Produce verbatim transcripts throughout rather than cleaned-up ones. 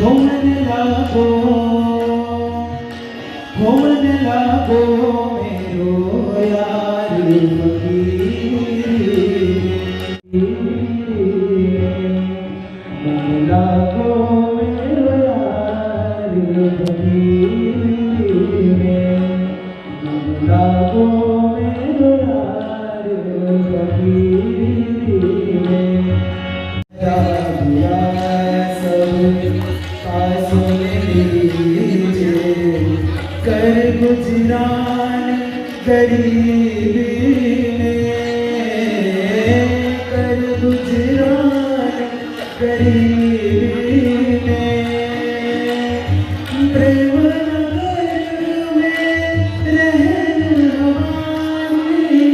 हो मन लागो, हो मन लागो मेरो यार फकीर। मन लागो मेरो यार फकीर। मन लागो मेरो यार फकीर। कर गुजरान गरीबी में, कर गुजरान गरीबी में, प्रेम नगर में रहन हमारी।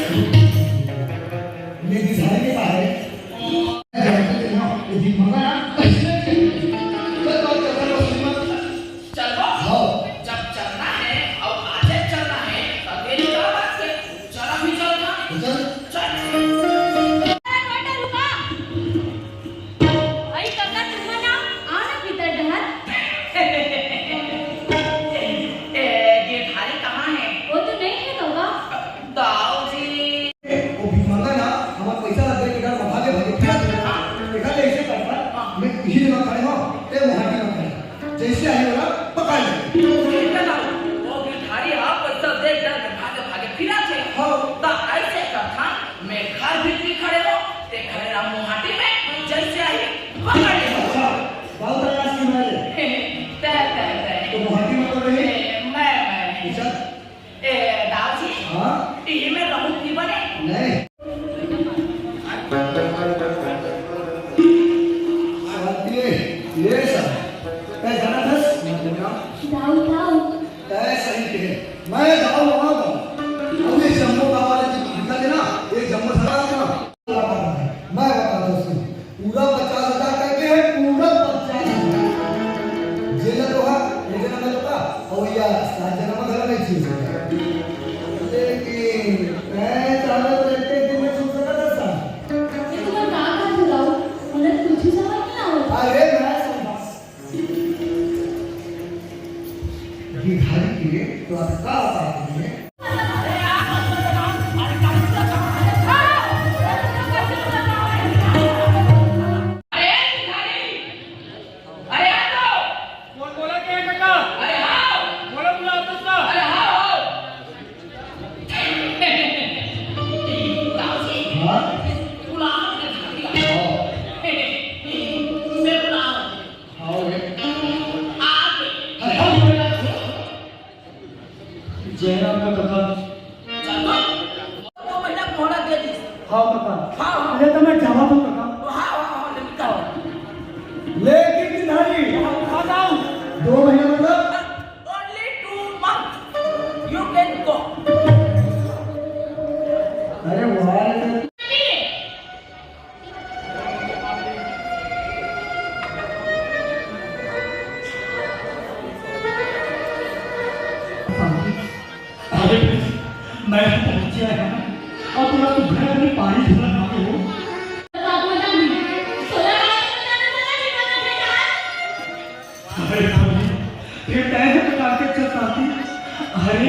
ये भिखारी के का है? ये भिख मांगा ना? चल, बात करता है, बस सुन। चलबो? हाँ। जब चलना है, अउ आजे चलना है, तब ये जो बात है, चल अभी चल ना। तो चल। चल। अई कका, तुमन आ, आ ना भीतर डहर। ए, गिरधारी कहाँ है? वो तो नहीं है कका। दाऊ जी। ए, वो भिखमंगा ना, हमर पैसा ला दे के डर में भागे भागे फिरत हे। हाँ। देखा ले इसे करता, हाँ। मैं इही जगह खड़े हूँ, ते वहाँ की खड़े। जैसे आही वाला पकड़ ले। ठीक है दाऊ, वो गिरधारी हा पैसा दे के डर में भागे भागे फिरत हे। हाँ। त ऐसे करता, मैं घर भीतरी खड़े हूँ, ते खड़े रहा मुहाटी में, जैसे आही, पकड़ ले। अच्छा, दाऊ तलाश की मारे। तय, तय, तय। तो मुहाटी में तो नहीं? ए, मैं, मैं। अच्छा। ए, दाऊ जी। हाँ? इही में रहूं की बने? नहीं। ये, ये सब। तय जाना दस। दाऊ, दाऊ। तय सही कहे। मैं दाऊ वहाँ का। अभी जम्मो का वाले जी दिखा देना, ये जम्मो सरा ना। मैं बताता हूँ, पूरा पचास हजार करके है, पूरा पचास हजार। जेल तो है, ये जना में तो का, और या सात जना में घर नहीं चीज है। लेकिन मैं चाहता तो एक एक दिन में छूट सकता था साहब। ये तुम्हारा काम था बुलाओ, उन्हें कुछ ही समझ नहीं आ रहा। अरे मैं समझा। भिखारी के तो आप का बताते हैं? अरे भिखारी, अरे आ तो। कोण बोलत आहे काका? अरे हाव. कोण बोलत होता? अरे हाव, हाव. दाऊ जी, हाँ? बुलाओ भिखारी. हाँ. मैं बुलाओ. हाव रे. आ गए. अरे हाव. जय राम का काका. चल तो. दो महीना मोहलत दे दी. हाव काका. हाँ, हाँ. ले तो मैं जावा तो काका. हाँ, हाँ, हाँ, ले निकल. लेकिन गिरधारी. हाँ, हाँ, जाओ. दो महीना मतलब? Only two months. You can go. अरे वाह रे. अरे, मैं तो पहुंच गया है। अब पूरा तो घर में पानी भरा मांगे हो। अरे भाभी, ये कैसे प्रकार के चलता थी? अरे,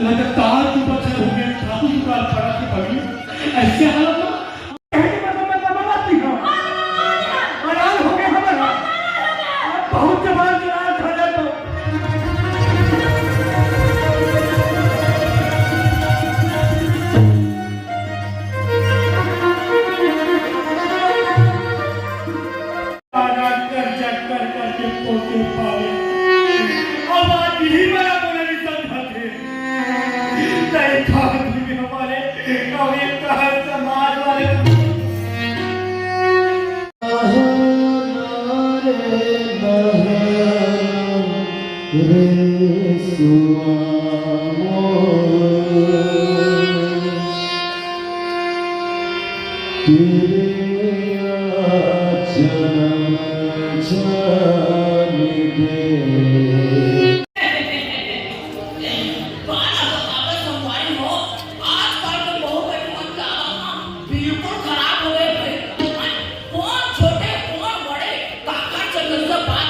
लगातार दो बच्चे हो गए, काफी दुकान खड़ा थी भाभी। ऐसे हालत में कहने का मतलब मैं मनाती हूँ। हैरान हो गया हमारा। बहुत जवान जवान खा जाता हूँ। आजाद कर चक्कर करके पोते पाले। अब आज ही बड़ा बोला नहीं समझा थे। नहीं था आदमी हमारे, और ये कहा समाज वाले। रे सुआ मोर, तेरे जनम जान दे। बाला बतावे संगवारी हो, आजकल के बहू बेटी मन के आदत ना बिल्कुल खराब हो गए भाई। कौन छोटे, कौन बड़े, काकर से कैसे बात